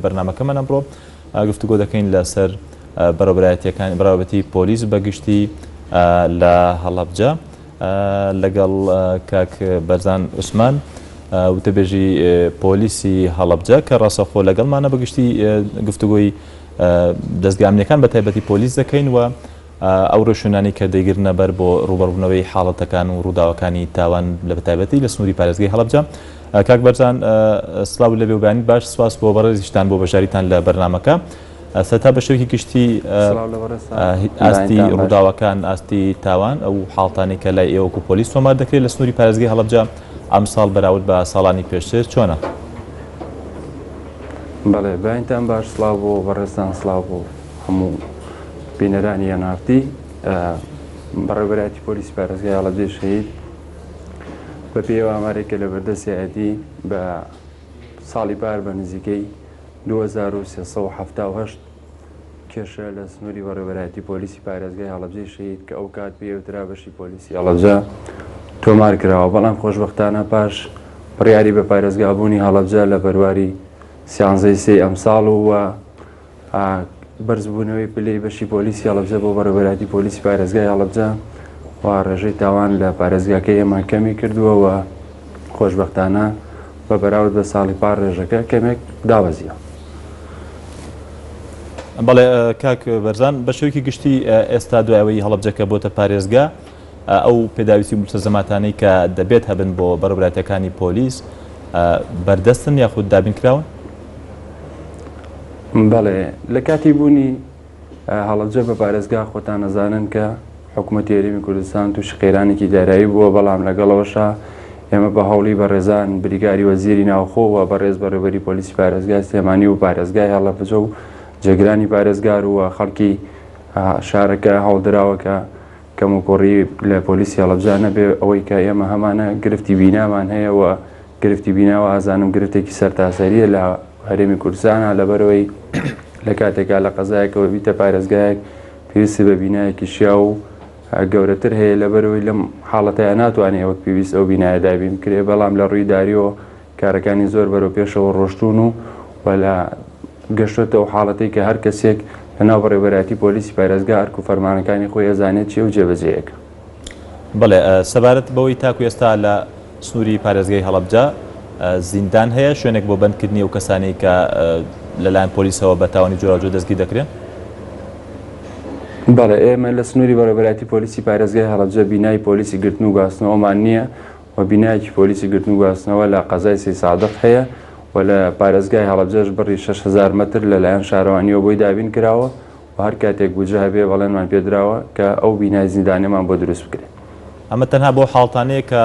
بەرنامەکەمان ئەمڕۆ گفتوگۆ دەکەین لەسەر بەڕێوەبەرایەتیەکان بەڕێوەبەتی پۆلیس بەگشتی لە هەڵەبجە لەگەڵ کاک بەرزان عوسمان وتەبێژی پۆلیسی هەڵەبجە کە ڕاستەوخۆ لەگەڵمانە بەگشتی گفتوگۆی دەزگا ئەمنیەکان بە تایبەتی پۆلیس دەکەین و ئەو ڕێوشوێنانەی کە دەیگرنە بەر بۆ ڕووبەڕووبوونەوەی حاڵەتەکان و ڕووداوەکانی تاوان لە بەتایبەتی لە سنووری پارێزگای هەڵەبجە. کاک بەرزان سڵاو لەبێ و بەیانیت باش، سپاس بۆ بەڕێزیشتان بۆ بەشداریتان لە بەرنامەکە. سەرەتا بە شێوەیەکی گشتی ئاستی ڕووداوەکان، ئاستی تاوان، ئەو حاڵتانەی کە لای ئێوە وەکو پۆلیس تۆمار دەکرێت لە سنووری پارێزگای هەڵەبجە ئەمساڵ بەراورد بە ساڵانی پێشتر چۆنە؟ بەڵێ بەیانتان باش، سڵاو بۆ بەڕێزتان، سڵاو بۆ هەموو بینەرانی ئێن ئاڕ تی. بەڕێوەبەرایەتی پۆلیسی پارێزگای هەڵەبجەی شەهید بەپێی ئەو ئامارەی کە لەبەردەستیایەتی بە ساڵی پار بە نزیکەی 2378 کێشە لە سنووری بەڕێوەبەرایەتی پۆلیسی پارێزگای هەڵەبجەی شەهید کە ئەو کات پێی ئەوترا بەشی پۆلیسی هەڵەبجە تۆمار کراوە، بەڵام خۆشبەختانە پاش بڕیاری بە پارێزگابوونی هەڵەبجە لە بەرواری سیانزەی سێی ئەمساڵ و بەرزبوونەوەی پلەی بەشی پۆلیسی هەڵەبجە بۆ بەڕێوەبەرایەتی پۆلیسی پارێزگای هەڵەبجە و ڕێژەی تاوان لە پارێزگاکەی ئێمە کەمی کردووە و خۆشبەختانە بە بەراورد بە ساڵی پار ڕێژەکە کەمێک دابەزیوە. بەڵێ کاک بەرزان، بە شێوەیەکی گشتی ئێستا دوای ئەوەی هەڵەبجەکە بۆتە پارێزگا، ئەو پێداویستی و مولتەزەماتانەی کە دەبێت هەبن بۆ بەڕێوەبەرایەتییەکانی پۆلیس بەردەستن یاخود دابین کراون؟ بەڵێ لە کاتی بوونی هەڵەبجە بە پارێزگا خۆتان ئەزانن کە حکوومەتی هەرێمی کوردستان تووشی قەیرانێکی دارایی بووە، بەڵام لەگەڵەوەشا ئێمە بە هەوڵی بەڕێزان بریکاری وەزیری ناوخۆ و بەڕێز بەڕێوەبەری پۆلیسی پارێزگای سلێمانی و پارێزگای هەڵەبجە و جێگرانی پارێزگار و خەڵکی شارەکە هەوڵدراوە کە کەموکوڕی لە پۆلیسی هەڵەبجە نەبێ، ئەوەی کە ئێمە هەمانە گرفتی بینامان هەیە و گرفتی بینا و ئازانم گرفتێکی سەرتاسەریە لە هەرێمی کوردستانە، لەبەرئەوەی لە کاتێکا لە قەزایەکەوە بیتە پارێزگایەک پێویستی بە بینایەکی شیاو و گەورەتر هەیە، لەبەرئەوەی لەم حاڵەتەیا ناتوانێ وەک پێویست ئەو بینایە دابین بکرێ، بەڵام لە ڕووی داریەوە کارەکانی زۆر بەرەو پێشەوە ڕۆشتوون و و لە گەشتۆتە ئەو حاڵەتەی کە هەر کەسێک لە ناو بەڕێوەبەرایەتی پۆلیسی پارێزگا ئەرک و فەرمانەکانی خۆی ئەزانێت چیە و جێبەجێیەکە. بەڵێ سەبارەت بەوەی تاکو ئێستا لە سنووری پارێزگای هەڵەبجە زیندان هەیە، شوێنێک بۆ بەندکردنی ئەو کەسانەی کە لەلایەن پۆلیسەوە بە تاوانی جۆراوجۆر دەستگیر دەکرێن؟ بەڵێ ئێمە لە سنووری بەڕێوەبەرایەتی پۆلیسی پارێزگای هەڵەبجە بینای پۆلیسی گرتن و گواستنەوەمان نییە و بینایەکی پۆلیسی گرتن و گواستنەوە لە قەزای سەیسادق هەیە و لە پارێزگای هەڵەبجەش بڕی 6000 مەتر لەلایەن شارەوانییەوە بۆی دابین کراوە و هەر کاتێک بودجە هەبێ بەڵێنمان پێدراوە کە ئەو بینای زیندانەمان بۆ دروست بکرێت. ئەمە تەنها بۆ حاڵتانەیە کە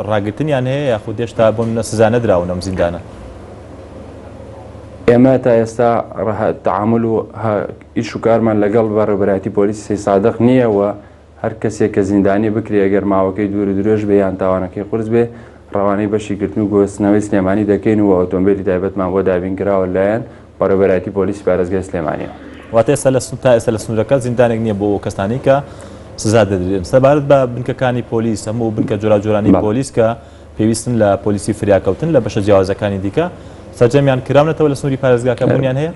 ڕاگرتنیان هەیە یاخود هێشتا بۆ نمونە سزا نەدراون ئەم زیندانە؟ ئێمە تا ئێستا تەعامول و ئیش و کارمان لەگەڵ بەڕێوەبەرایەتی پۆلیسی سەیسادق نییە و هەر کەسێک کە زیندانی بکرێ ئەگەر ماوەکەی دوور و درێژ بێ یان تاوانەکەی قورس بێ ڕەوانەی بەشی گرتن و گۆستنەوەی سلێمانی دەکەین و ئۆتۆمبێلی تایبەتمان بۆ دابین کراوە لەلایەن بەڕێوەبەرایەتی پۆلیسی پارێزگای سلێمانیەوە. واتە ئێستا لە تا ئێستا لە سنوورەکە زیندانێک نییە بۆ ئەو کەسانەی کە سزا دەدرێن. سەبارەت بە بنکەکانی پۆلیس، هەموو بنکە جۆراوجۆرانەی پۆلیس کە پێویستن لە پۆلیسی فریاکەوتن لە بەشە جیاوازەکانی دیکە، سەرجەمیان کراونەتەوە لە سنووری پارێزگاکە بوونیان هەیە؟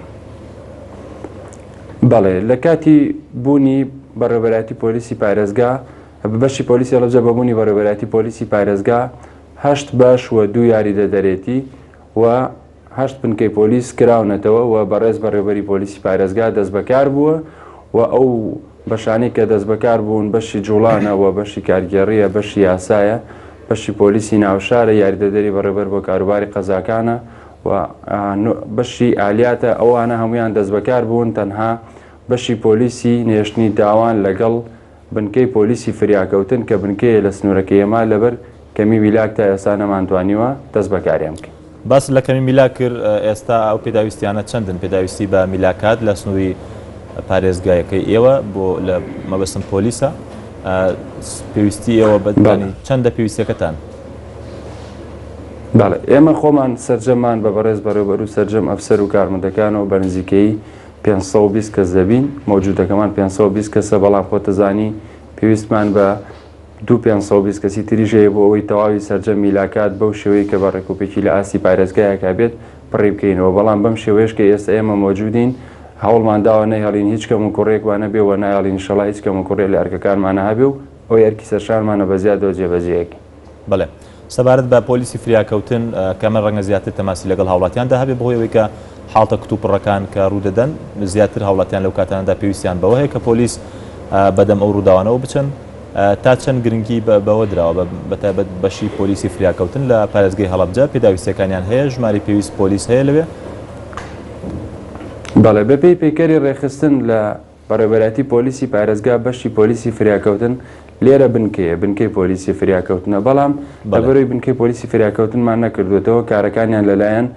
بەڵێ، لە کاتی بوونی بەڕێوەبەرایەتی پۆلیسی پارێزگا، بەشی پۆلیسی هەڵەبجە بە بوونی بەڕێوەبەرایەتی پۆلیسی پارێزگا هەشت بەش و دوو یاریدەدەرێتی و هەشت بنکەی پۆلیس کراونەتەوە و بەڕێز بەڕێوەبەری پۆلیسی پارێزگا دەستبەکار بووە و ئەو بەشانەی کە دەستبەکار بوون بەشی جوڵانە و بەشی کارگێڕییە، بەشی یاسایە، بەشی پۆلیسی ناوشارە، یاریدەدەری بەڕێوەبەر بۆ کاروباری قەزاکانە و بەشی ئالیاتە، ئەوانە هەموویان دەستبەکار بوون، تەنها بەشی پۆلیسی نێشتنی تاوان لەگەڵ بنکەی پۆلیسی فریاکەوتن کە بنکەیە لە سنوورەکەی ئێمە، لەبەر کەمی میلاک تا ئێستا نەمانتوانیوە دەست بەکاریان بکەین. باست لە کەمی میلاک کرد، ئێستا ئەو پێداویستیانە چەندن؟ پێداویستی بە میلاکات لە سنووری پارێزگایەکەی ئێوە بۆ لە مەبەستم پۆلیسە، پێویستی ئێوە بە چەندە پێویستیەکەتان؟ بەڵێ ئێمە خۆمان سەرجەممان بە بەڕێز بەڕێوەبەر و سەرجەم ئەفسەر و کارمەندەکانەوە بە نزیکەیی 520 کەس دەبین، مەوجودەکەمان 520 کەسە، بەڵام خۆتەزانی پێویستمان بە دوو 520 کەسی تریش هەیە بۆ ئەوەی تەواوی سەرجەم میلاکات بەو شێوەیە کە بە ڕێکوپێکی لە ئاستی پارێزگایەکا بێت. پڕی بکەینەوە، بەڵام بەم شێوەیەش کە ئێستا ئێمە مەوجودین هەوڵمان داوە نەهێڵین هیچ کەموکوڕیەکمان هەبێ و نایەڵین ئینشەڵا هیچ کەموکوڕیەک لە ئەرکەکانمانا هەبێ و ئەوەی ئەرکی سەرشانمانە بە زیادەوە جێبەجێیەکەین. بەڵێ. سەبارەت بە پۆلیسی فریاکەوتن کە ئەمە ڕەنگە زیاتر تەماسی لەگەڵ هاوڵاتیاندا هەبێ بەهۆی ئەوەی کە حاڵتە کتوپڕەکان کە ڕوودەدەن زیاتر هاوڵاتیان لەو کاتانەدا پێویستیان بەوە هەیە کە پۆلیس بەدەم ئەو ڕووداوانەوە بچن تا چەند گرنگی بەوە دراوە بەتایبەت بەشی پۆلیسی فریاکەوتن لە پارێزگەی هەڵەبجە پێداویستیەکانیان هەیە ژمارەی پێویست پۆلیس هەیە لەوێ؟ بەڵێ بەپێی پەیکەری ڕێکخستن لە بەڕێوەبەرایەتی پۆلیسی پارێزگا بەشی پۆلیسی فریاکەوتن لێرە بنکەیە، بنکەی پۆلیسی فریاکەوتنە، بەڵام لەبەرەوەی بنکەی پۆلیسی فریاکەوتنمان نەکردووەتەوە کارەکانیان لەلایەن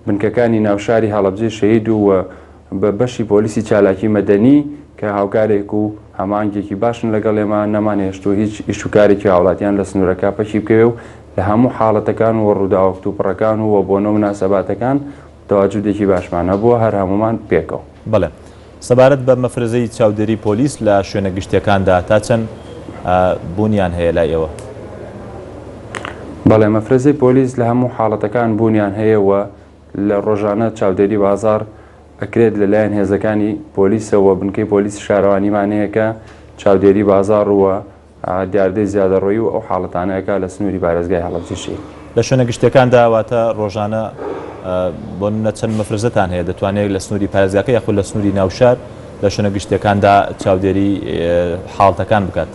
بنکەکانی ناوشاری هەڵەبجەی شەهید و بە بەشی پۆلیسی چالاکی مەدەنی کە هاوکارێک و هەماهەنگێکی باشن لەگەڵ ئێمە نەمانهێشتووە هیچ ئیش و کارێکی هاوڵاتیان لە سنوورەکە پەکی بکەوێ و لە هەموو حاڵەتەکان و ڕووداوە کتوپڕەکان و بۆنە و موناسەباتەکان تەواجودێکی باشمان هەبووە هەر هەموومان پێکەوە. بەڵێ. سەبارەت بە مەفرەزەی چاودێری پۆلیس لە شوێنە گشتیەکاندا تا چەند بوونیان هەیە لای ئێوە؟ بەڵێ مەفرەزەی پۆلیس لە هەموو حاڵەتەکان بوونیان هەیە و لە ڕۆژانە چاودێری بازاڕ ئەکرێت لە لایەن هێزەکانی پۆلیسەوە بنکەی پۆلیسی شارەوانیمان هەیە کە چاودێری بازاڕ و دیاردەی زیادەڕۆیی و ئەو حاڵەتانە ئەکا لە سنووری پارێزگای هەڵەبجەشی. لە شوێنە گشتیەکاندا واتە ڕۆژانە بۆ نمونە چەند مەفرەزەتان هەیە دەتوانێت لە سنووری پارێزگاکە یاخود لە سنووری ناوشار لە شوێنە گشتیەکاندا چاودێری حاڵتەکان بکات؟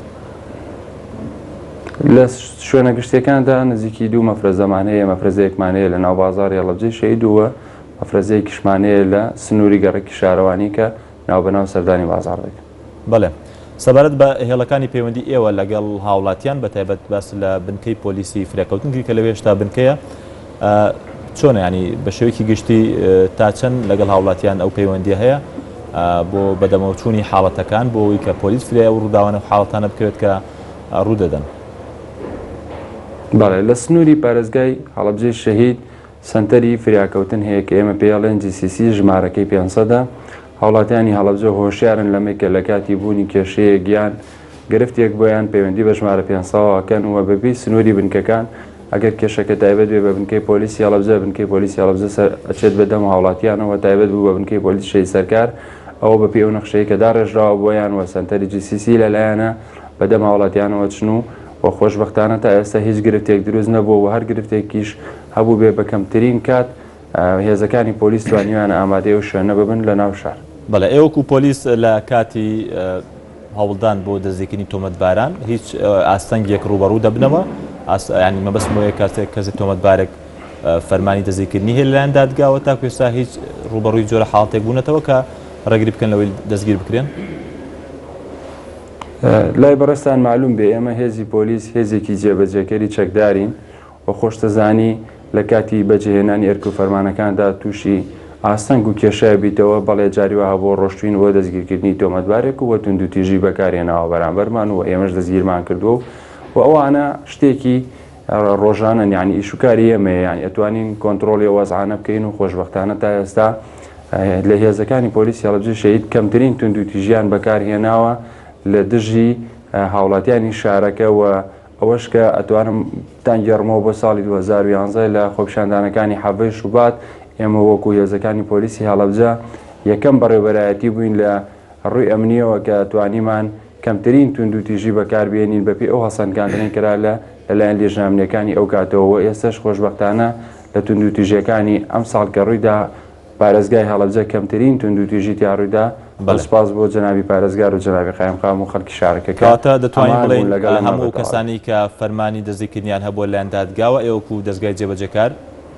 لە شوێنە گشتیەکاندا نزیکی دوو مەفرەزەمان هەیە، مەفرەزەیەکمان هەیە لە ناو بازاڕی هەڵەبجەی شەهید و مەفرەزەیەکیشمان هەیە لە سنووری گەڕەکی شارەوانی کە ناوبەناو سەردانی بازاڕ دەکەن. بەڵێ. سەبارەت بە هێڵەکانی پەیوەندی ئێوە لەگەڵ هاوڵاتیان بەتایبەت باس لە بنکەی پۆلیسی فریاکەوتن کرد کە لەوێ هێشتا بنکەیە چۆنە ینی بە شێوەیەکی گشتی تا چەند لەگەڵ هاوڵاتیان ئەو پەیوەندی هەیە بۆ بەدەمەوچوونی حاڵەتەکان بۆ ئەوەی کە پۆلیس فریای ئەو ڕووداوانە و حاڵەتانە بکەوێت کە ڕوودەدەن؟ بەڵێ لە سنووری پارێزگای هەڵەبجەی شەهید سەنتەری فریاکەوتن هەیە کە ئێمە پێی ئەڵێن GCC ژمارەکەی 500 ە. هاوڵاتیانی هەڵەبجە هۆشیارن لەمەی کە لەکاتی بوونی کێشەیەک یان گرفتێک بۆیان پەیوەندی بە ژمارە پێنجسەوە ئەکەن و بەپێی سنووری بنکەکان ئەگەر کێشەکە تایبەت بێ بە بنکەی پۆلیسی هەڵەبجە بنکەی پۆلیسی هەڵەبجە سەر ئەچێت بە دەم هاوڵاتیانەوە تایبەت بوو بە بنکەی پۆلیسی شەهید سەرکار ئەوە بەپێی ئەو نەخشەی کە داڕێژراوە بۆیان و سەنتەری GCC لەلایەنە بەدەم هاوڵاتیانەوە چن و و خۆشبەختانە تا ئێستا هیچ گرفتێک دروست نەبووە و هەر گرفتێکیش هەبووبێ بە کەمترین کات هێزەکانی پۆلیس توانیویانە ئامادەی ئەو شوێنە ببن لە ناو شار. بەڵێ ئێوە وەکو پۆلیس لە کاتی هەوڵدان بۆ دەستگیرکردنی تۆمەتباران هیچ ئاستەنگێک ڕووبەڕوو دەبنەوە؟ یانی مەبەستم ئەوەیە کاتێک کەسێک تۆمەتبارێک فەرمانی دەستگیرکردنی هەیە لەلایەن دادگاوە تاکو ئێستا هیچ ڕووبەڕووی جۆرە حاڵەتێک بوونەتەوە کە ڕێگری بکەن لەوەی دەستگیر بکرێن؟ لای بەڕێزتان مەعلوم بێ ئێمە هێزی پۆلیس هێزێکی جێبەجێکەری چەکدارین و خۆشتەزانی لە کاتی بەجێهێنانی ئەرک و فەرمانەکاندا تووشی ئاستەنگ و کێشە ئەبیتەوە، بەڵێ جاری وا هەبووە ڕۆشتوین بۆ دەستگیرکردنی تۆمەتبارێک و توندوتیژی بەکارهێناوە بەرامبەرمان و ئێمەش دەستگیرمان کردووە و ئەوانە شتێکی ڕۆژانەن یانی ئیش و کاری ئێمەیە یانی ئەتوانین کۆنترۆڵی ئەو وەزعانە بکەین و خۆشبەختانە تا ئێستا لە هێزەکانی پۆلیسی هەڵەبجەی شەهید کەمترین توندوتیژیان بەکارهێناوە لە دژی هاوڵاتیانی شارەکە و ئەوەش کە ئەتوانم بتانگێڕمەوە بۆ ساڵی 2011 لە خۆپیشاندانەکانی حەڤەی شوبات ئێمە وەکو هێزەکانی پۆلیسی هەڵەبجە یەکەم بەڕێوبەرایەتی بووین لە ڕووی ئەمنیەوە کە توانیمان کەمترین توندوتیژی بەکاربێنین بەپێی ئەو هەڵسەنگاندنەی کرا لە لەلایەن لیژنە ئەمنیەکانی ئەو کاتەوە و ئێستەش خۆشبەختانە لە توندوتیژیەکانی ئەمساڵ کە ڕوویدا پارێزگای هەڵەبجە کەمترین توندوتیژی تیا ڕوویدا بەڵێ. سوپاس بۆ جەنابی پارێزگار و جەنابی قایمقام و خەڵکی شارەکە کە کەواتە دەتوانین هەماهەنگ بڵێین بوون لەگەڵ ئێمە هەموو بە ئەو تەواوی. کەسانەی کە فەرمانی دەستگیرکردنیان هەبووە لەلایەن دادگاوە ئێوە وەکو دەزگای جێبەجێکار،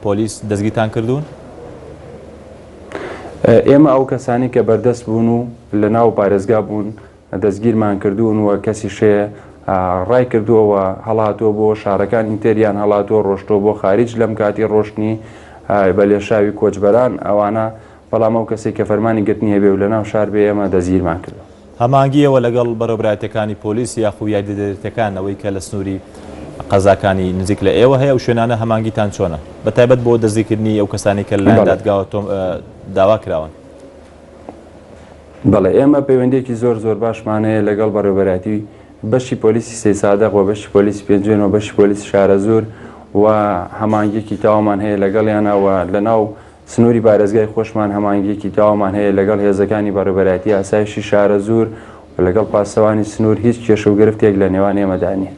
پۆلیس، دەستگیرتان کردوون؟ ئێمە ئەو کەسانەی کە بەردەست بوون و لە ناو پارێزگا بوون دەستگیرمان کردوون و کەسیش هەیە ڕای کردووە و هەڵاتووە بۆ شارەکانی تر یان هەڵاتووە ڕۆشتووە بۆ خاریج لەم کاتی ڕۆشتنی بە لێشاوی کۆچبەران ئەوانە بەڵام ئەو کەسەی کە فەرمانی گرتنی هەبێ و لەناو شار بێ ئێمە دەستگیرمان کردووە. هەماهەنگی ئێوە لەگەڵ بەڕێوەبەرایەتیەکانی پۆلیس یاخو یاریدەدەرێتیەکان ئەوەی کە لە سنووری قەزاکانی نزیک لە ئێوە هەیە ئەو شوێنانە هەماهەنگیتان چۆنە؟ بەتایبەت بۆ دەستگیرکردنی ئەو کەسانەی کە لەلایەن بەڵێ. دادگاوە داوا کراون. بەڵێ ئێمە پەیوەندیەکی زۆر زۆر باشمان هەیە لەگەڵ بەڕێوبەرایەتی بەشی پۆلیسی سەیدسادق و بەشی پۆلیسی پێنجوێن و بەشی پۆلیسی شارەزوور و هەماهەنگیەکی تەواومان هەیە لەگەڵیانە و لەناو سنووری پارێزگای خۆشمان هەماهەنگییەکی تەواومان هەیە لەگەڵ هێزەکانی بەڕێوەبەرایەتی ئاسایشی شارەزوور و لەگەڵ پاسەوانی سنوور هیچ کێشە و گرفتێک لە نێوان ئێمەدا نییە.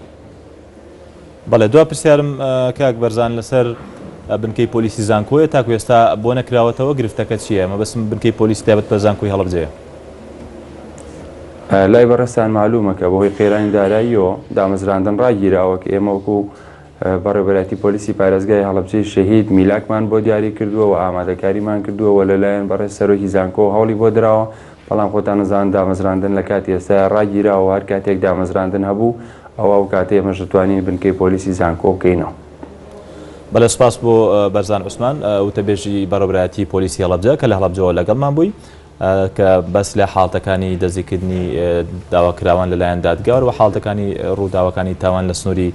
بەڵێ دوا پرسیارم کاک بەرزان لەسەر بنکەی پۆلیسی زانکۆیە تاکو ئێستا بۆ نەکراوەتەوە گرفتەکە چییە؟ مەبەستم بنکەی پۆلیسی تایبەت بە زانکۆی هەڵەبجەیە. لای بەڕێزتان مەعلومە کە بەهۆی قەیرانی داراییەوە دامەزراندن ڕاگیراوە کە ئێمە وەکو بەڕێوەبەرایەتی پۆلیسی پارێزگای هەڵەبجەی شەهید میلاکمان بۆ دیاری کردووە و ئامادەکاریمان کردووە و لەلایەن بەڕێز سەرۆکی زانکۆوە هەوڵی بۆ دراوە، بەڵام خۆتان ئەزانن دامەزراندن لە کاتی ئێستایا ڕاگیراوە و هەر کاتێک دامەزراندن هەبوو ئەوا ئەو کاتە ئێمەش دەتوانین بنکەی پۆلیسی زانکۆ بکەینەوە. بەڵێ سوپاس بۆ بەرزان عوسمان وتەبێژی بەڕێوەبەرایەتی پۆلیسی هەڵەبجە کە لە هەڵەبجەوە لەگەڵمان بووی. کە باس لە حاڵەتەکانی دەستگیرکردنی داواکراوان لەلایەن دادگاوە و حاڵەتەکانی ڕووداوەکانی تاوان لە سنووری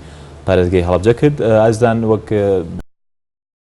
پارێزگەی هەڵەبجە کرد. ئازیزان وەک.